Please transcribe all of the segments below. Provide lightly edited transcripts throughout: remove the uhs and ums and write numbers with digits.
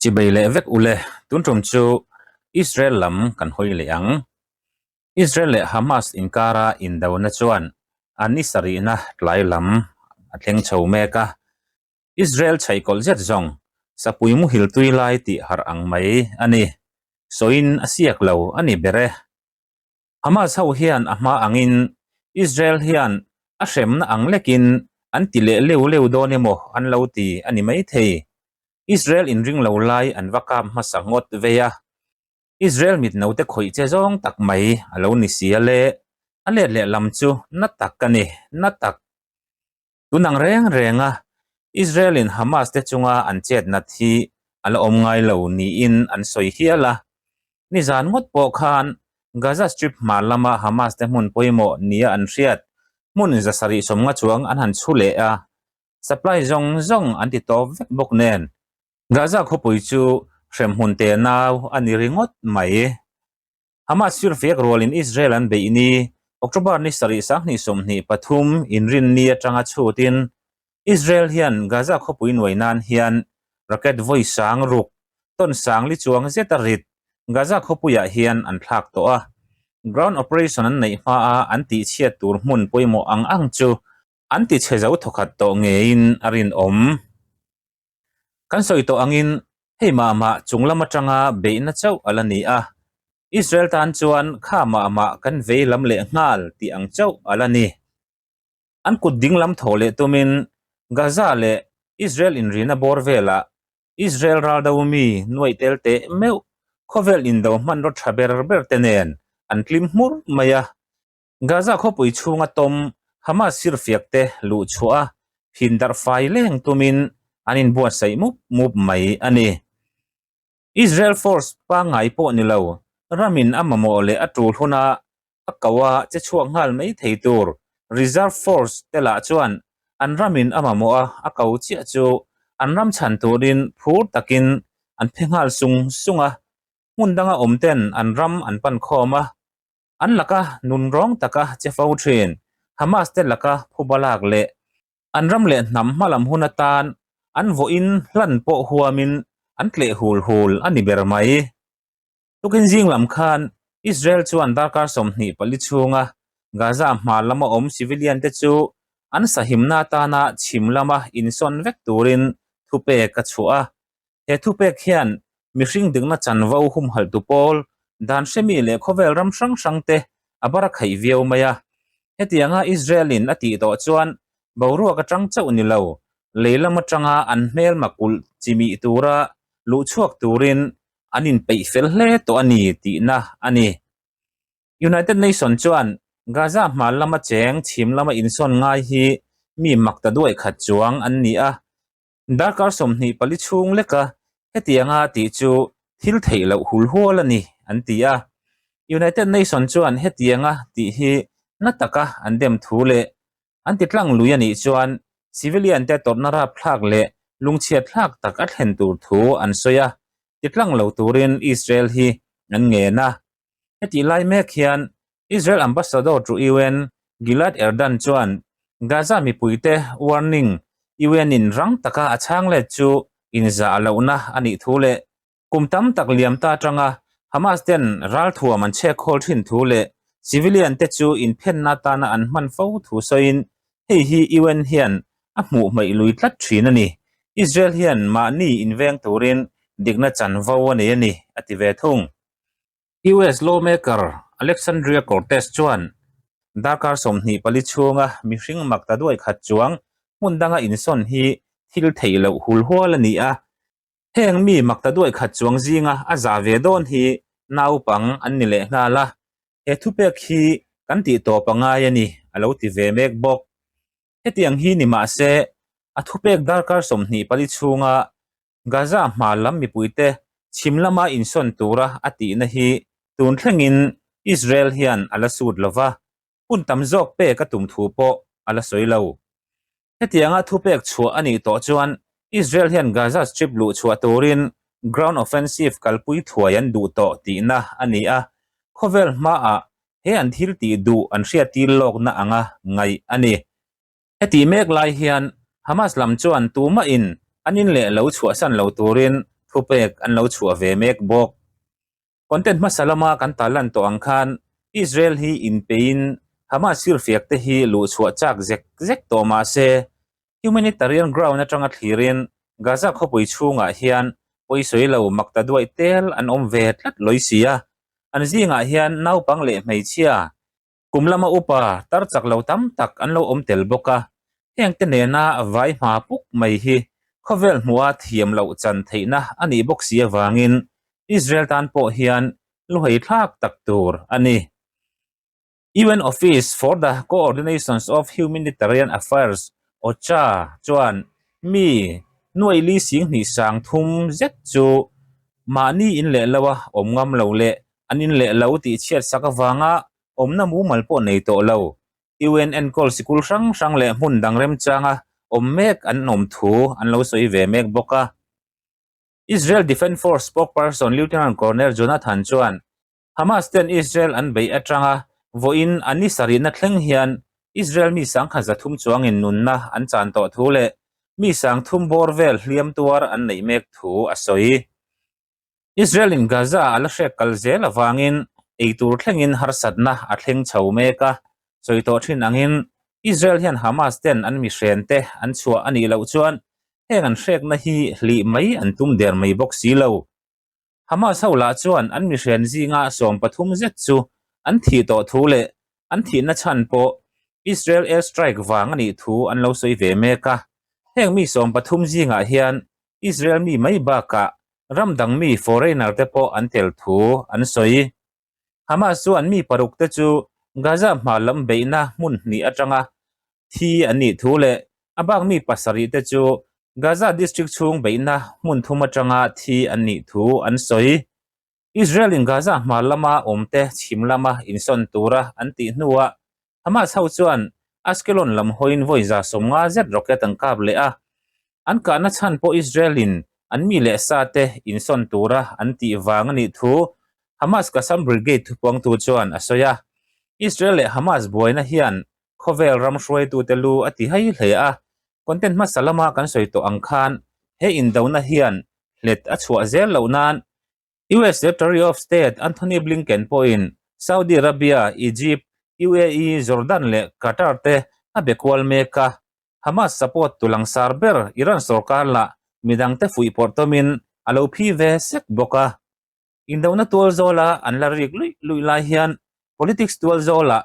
Chibei leh vek ule, tun tum chu Israel lam kan hawi leh ang. Israel leh Hamas inkara indona chuan a ni sarihna tlai lam a thleng chho mek a. Israel chhaihkawlh zet zawng sapui muhil tui lai tih harh ang mai a ni. Sawiin a siak lo a ni ber e. Hamas ho hian a hma angin Israel hian a hremna ang lekin an ti leh leu leu dawn emaw an lo ti a ni maithei. Israel inring lo lai an va kap hmasa ngawt vei a. Israel mitnote khawih che zawng tak mai a lo ni si a le, a let leh lam chu na tak a ni, na tak. Tun ang reng reng a, Israel in Hamas te chunga an chet nat hi a la awm ngai lo niin an sawi hial a. Nizan ngawt pawh khan Gaza Strip hma lama Hamas te hmun pawimawh nia an hriat hmun 750 chuang an han chhu leh a, supply zawng zawng an ti tawp vek bawk nen Gaza khawpui chu hremhmun tenau a ni ringawt mai. Hamas firfiak rualin Israel an beih ni, October ni sarih 2023 inrinni atanga chhutin Israel hian Gaza khawpui nuai nan hian rocket vawi sang ruk, ton sang li chuang zeta rit Gaza khawpuiah hian an thlak tawh a. Ground operation an neih hmaa an tihchhiat tur hmun pawimawh ang ang chu an tichhe zo thawkhat tawh ngeiin a rinawm. Kan sawi tawh angin hei mah mah chung lam atanga beihna chauh a la ni a, Israel tan chuan kha mah mah kan vei lam leh nghal tih ang chauh a la ni. An kut ding lam thaw leh tumin Gaza leh Israel inrina bawr velah Israel raldo mi nuaih tel teh meuh khawvel indo hmanraw tha ber ber te nen an tlim hmur mai a. Gaza khawpui chhunga tawm Hamas sirfiak te luh chhuah a, phin darh fai leng tumin an inbuatsaih mup mup mai a ni. Israel force pangngai pawh ni lo, ramin a mamawh leh a tul huna a ko a che chhuak nghal mai thei tur reserve force te lah chuan an ramin a mamawh a a ko chiah chu an ram chhan turin phur takin an phe nghal sung sung a, hmun danga awm ten an ram an pan khawm a. An laka nun rawng taka che fo thin. Hamas te laka phuba lak leh an ram leh hnam hmalam hun atan an vawiin hlan pawh huamin an tleh hul hul a ni ber mai. Tukin zing lam khan Israel chuan darkar 24 chhunga Gaza hma lama awm civilian te chu an sahimna atana chhim lama insawn vek turin thupek a chhuah a. He thupek hian mihring dikna chanvo humhalhtu pawl, dan hremi leh khawvel ram hrang hrangte a bar a khaih viau mai a. Hetianga Israel-in a tih tawh chuan boruak atang chauh ni lo, lei lam atanga an hmelma kulh chimih tura luhchhuak turin an inpeih fel hle tawh a ni tihna a ni. United Nation chuan Gaza hmar lama cheng chhim lama insawn ngai hi mi mak ta duai khat chuang an ni a. Darkar 24 chhung leka hetianga tih chu thil theih loh hul hual a ni, an ti a. United Nation chuan hetianga tih hi na taka an dem thu leh an ti tlang lui a nih chuan civilian te tawrhna rapthlak leh lungchhiat thlak tak a thlen tur thu an sawi a, ti tlang lo turin Israel hi an ngen a. Hetih lai mek hian Israel Ambassador to UN Gilad Erdan chuan Gaza mipuite warning UN-in rang taka a chhang let chu inzah lohna a nih thu leh kum tam tak liam ta atanga Hamas ten ralthuam an chhek khawl thin thu leh civilian te chu inphenna atana an hman fo thu sawiin hei hi UN hian a hmuh hmaih lui tlat thin a ni. Israel hian mahni inveng turin dikna chanvo a nei a ni, a ti ve thung. US lawmaker Alexandria Cortez chuan darkar 24 chhunga mihring mak ta duai khat chuang hmun danga insawn hi thil theih loh hul hual a ni a. Heng mi mak ta duai khat chuang zinga a za ve dawn hi naupang an ni leh nghal a, he thupek hi kan tih tawp a ngai a ni, a lo ti ve mek bawk. Hetiang hi ni mah se, a thupek darkar 24 chhunga Gaza hma lam mipuite chhim lama insawn tura a tihna hi tun thlengin Israel hian a la sut lo va, hun tam zawk pek a tum thu pawh a la sawi lo. Hetianga thupek chhuah a nih tawh chuan Israel hian Gaza Strip luh chhuah turin ground offensive kalpui thuai an duh tawh tihna a ni a, khawvel hmaah he an thil tih duh an hriattir lawkna anga ngaih a ni. Heti mek lai hian Hamas lam chuan tumahin an in leh lo chhuahsan lo turin thupek an lo chhuah ve mek bawk. Content hmasa lama kan tarlan tawh ang khan Israel hi inpeiin Hamas firfiak te hi luhchhuah chak zek zek tawh mah se humanitarian ground atanga thlirin Gaza khawpui chhungah hian pawisawi lo makta duaih tel an awm ve tlat lawi si a, an zingah hian naupang leh hmeichhia Kum lama upa tar chak lo tam tak an lo awm tel bawk a, hengte nena vai hma puk mai hi khawvel hmuha thiam loh chan theihna a nih bawk si avangin Israel tan pawh hian luhei thlak tak tur a ni. UN Office for the Coordinations of Humanitarian Affairs, OCHA, chuan mi nuaih li 20 sang thum zet chu mahni in leh loa awm ngam lo leh An in leh lo tih chhiat sak avanga awmna mumal pawh nei tawh lo. UN enkawl sikul hrang hrang leh hmun dang remchanga awm mek an awm thu an lo sawi ve mek bawk a. Israel Defence Force spokesperson Lieutenant Colonel Jonathan chuan Hamas ten Israel an beih atanga vawiin a ni sarihna thleng hian Israel mi 1300 chuangin nunna an chan tawh thu leh mi 3000 bawr vel hliam tuar an neih mek thu a sawi. Israel-in Gaza a la hrek kal zel avangin eitur thlengin harsatna a thleng chho mek a, sawi tawh thin angin Israel hian Hamas ten an mihren te an chhuah a nih loh chuan heng an hrekna hi hlih mai an tum der mai bawk si lo. Hamas ho lah chuan an mihren zinga 13 zet chu an thih tawh thu leh an thihna chhan pawh Israel air strike vang a nih thu an lo sawi ve mek a, heng mi 13 zingah hian Israel mi mai bakah ram dang mi foreigner te pawh an tel thu an sawi. Hamas chuan mi paruk te chu Gaza hma lam beihna hmun hnih atanga thi an nih thu leh a bak mi pasarih te chu Gaza district chhung beihna hmun thum atanga thi an nih thu an sawi. Israel in Gaza hma lama awmte chhim lama insawn tura an tih hnuah Hamas ho chuan Ashkelon lam hawiin vawi 150 zet rocket an kap leh a, an kahna chhan pawh Israel in an mi leh sa te insawn tura an tih vang a nih thu Hamas Qassam Brigade thupuangtu chuan a sawi a. Israel leh Hamas buaina hian khawvel ram hruaitute lu a ti hai hle a, content hmasa lama kan sawi tawh ang khan he indona hian hlet a chhuah zel loh nan US Secretary of State Antony Blinken pawhin Saudi Arabia, Egypt, UAE, Jordan leh Qatar te a be kual mek a. Hamas support tu langsar ber Iran sorkar lah midangte fuihpawrh tawmin a lo phi ve sek bawk a. Indona tual zawla an la rik luih luih lai hian politics tual zawlah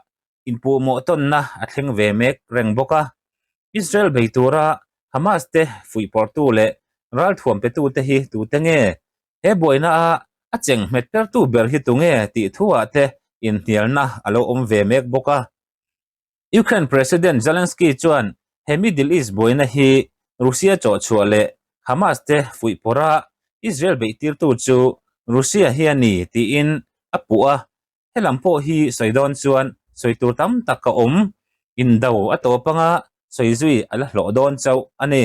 inpuhmawh tawnna a thleng ve mek reng bawk a. Israel bei tura Hamas te fuihpawrhtu leh ralthuam petute hi tute nge? He buaina a a cheng hmet pertu ber hi tunge tih thuah te inhnialna a lo awm ve mek bawk a. Ukraine President Zelensky chuan he Middle East buaina hi Russia chawhchhuah leh Hamas te fuihpawrha Israel beihtirtu chu Russia hi a ni tiin a puh a, Helam pawh hi sawi dawn chuan sawi tur tam tak a awm, indo a tawp anga sawi zui a la hlawh dawn chauh a ni.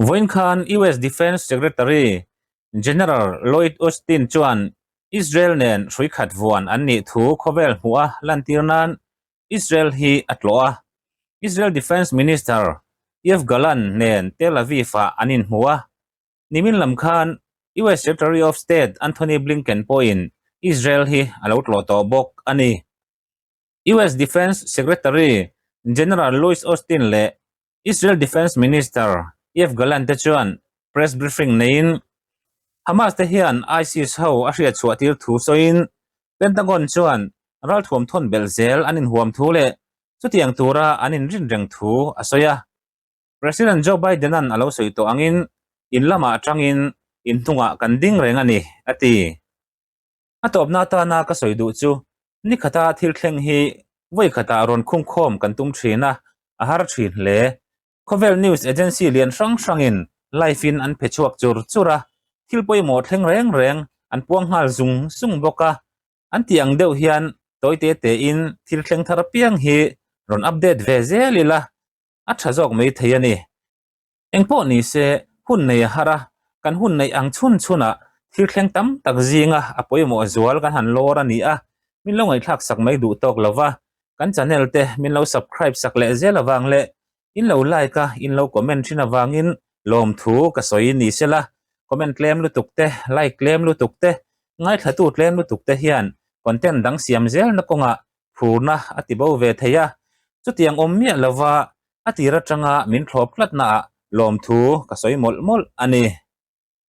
Vawiin khan US Defence Secretary General Lloyd Austin chuan Israel nen hrui khat vuan an nih thu khawvel hmuh a lantir nan Israel hi a tlawh a. Israel Defence Minister Yoav Gallant nen Tel Aviv-ah an inhmu a. Nimin lam khan US Secretary of State Antony Blinken pawhin Israel hi a lo tlawh tawh bawk a ni. US Defence Secretary General Lloyd Austin leh Israel Defence Minister Yoav Gallant te chuan press briefing neiin Hamas te hian ISIS ho a hriatchhuah tir thu sawiin Pentagon chuan ralthuam thawn belh zel an inhuam thu leh chutiang tura an inrin reng thu a sawi a. President Joe Biden-a'n a lo sawi tawh angin in lamah atangin in hnungah kan ding reng a ni, a ti. A tawpna atana ka sawi duh chu ni khata thil thleng hi vawi khatah rawn khungkhawm kan tum thin a, a har thin hle. Khawvel news agency lian hrang hrangin live-in an phe chhuak chur chur a, thil pawimawh thleng reng reng an puang nghal zung zung bawk a. An tih ang deuh hian tawi te tein thil thleng thar apiang hi rawn update ve zel ila, a tha zawk mai thei a ni. Engpawh ni se, hun nei a har a, kan hun neih ang chhun chhunah thil thleng tam tak zinga a pawimawh zual kan han lawr a ni a, min lo ngaihthlak sak mai duh tawk lo va, kan channel te min lo subscribe sak leh zel avang leh in lo like a, in lo comment thin avangin lawmthu ka sawi ni sela. Comment tlem lutuk te, like tlem lutuk te, ngaithlatu tlem lutuk te hian content dang siam zelna kawngah phurna a ti bo ve thei a. Chutiang awm miah lova a tir atanga min thlawp tlatnaah lawmthu ka sawi mawlh mawlh a ni.